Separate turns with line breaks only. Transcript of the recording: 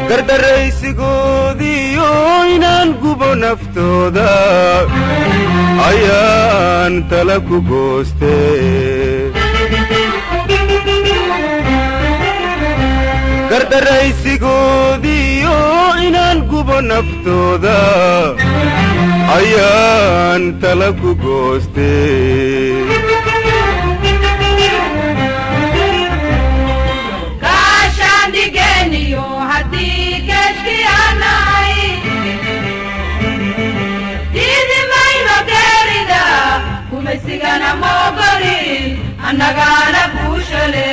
Gardaraysigoodiyo inaan gubo naftooda ayaan tala ku gooste. Gardaraysigoodiyo inaan gubo naftooda ayaan tala ku gooste.
Gaashaandhigeeniyo haddii keeshkiyaanahay, diidi mayno geerida, kumaysigana moogolin, annagaana guushale.